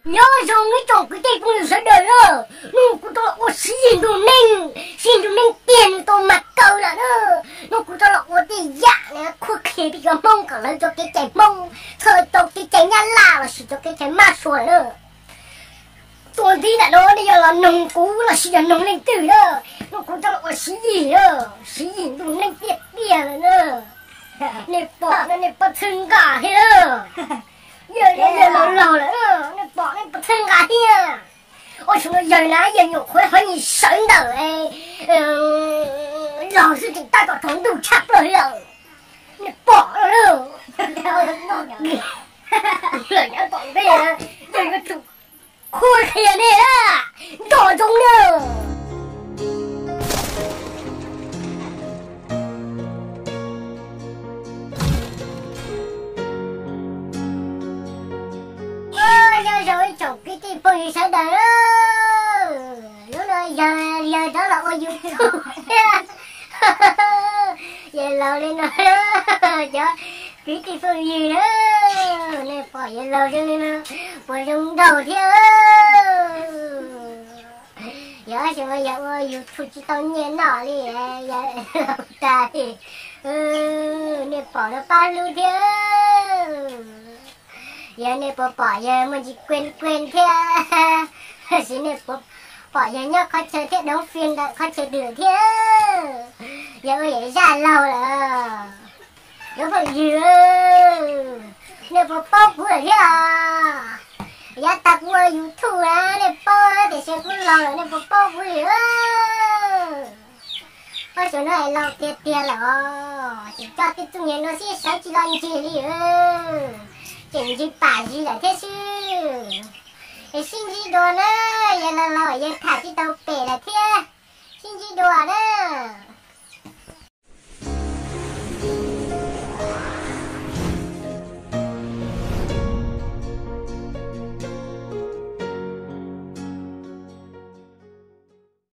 Nyob zoo ib tsoom kwv tij phooj ywg sawv daws na, hnub no kuv rov los ua Siv Yis ntuj neej, Siv Yis ntuj neej tiag nws tau mag kaw lawm na. Hnub no kuv rov los ua tej yam qhuab qhia peb cov Hmoob kom lawv cov kev cai Hmoob txhawj tau kev cai Nyab Laj lossis cov kev cai mab sua na. Tuaj nti ntawm no nej yog los noog kuv lossis yog noog leej twg na, hnub no kuv rov los ua Siv Yis na, Siv Yis ntuj neej tiag tiag lawm na. Nej pom no nej pov txhawb nqa thiab na. Yog, yog laus laus lawm, nej pom nej pov txhawb nqa thiab. Ua tsaug no yawg na, yawg nyuam qhuav hov nyi sawv ntawm laug xwb tseem tab tom tsaus ntuj tshaj plaws li lawm. Nej pom no na. Lawm nyob tom ntej, yawg yuav tsum qhuab qhia nej na. Nco ntsoov na. Nyob zoo ib tsoom kwv tij phooj ywg sawv daws, hnub no yawg, yawg rov los ua YouTube thiab. Yawg laus li no, cov kwv tij phooj ywg na, nej pom yawg laus zoo li no puas zoo nraug thiab? Yog tab sis mas yawg ua YouTube tsis tau nyiaj noj li, yawg laus tag li. Nej pom no pab hlub thiab. Yog nej puas pom yawg muaj ntsis kuen kuen thiab, tab sis nej puas pom yawg nyob qhov chaw thiab, doov fij ntawm qhov chaw twg thiab? Yawg ua yawm zaj laug lawm. Cov phooj ywg, nej puas paub kuv lawm thiab? Yav tag kuv ua YouTube na, nej paub tiam sis kuv laus lawm nej puas paub kuv li? Ob xyoo no es laus tiag tiag lawm os, tseem coj tej txuj niag no xwb sawv tsis los ncig li, tseem ncig pam zis lawm thiab xwb. Es sib ntsib dua na, yawg laus laus yawg tham tsis tau pem lawm thiab, sib ntsib dua na.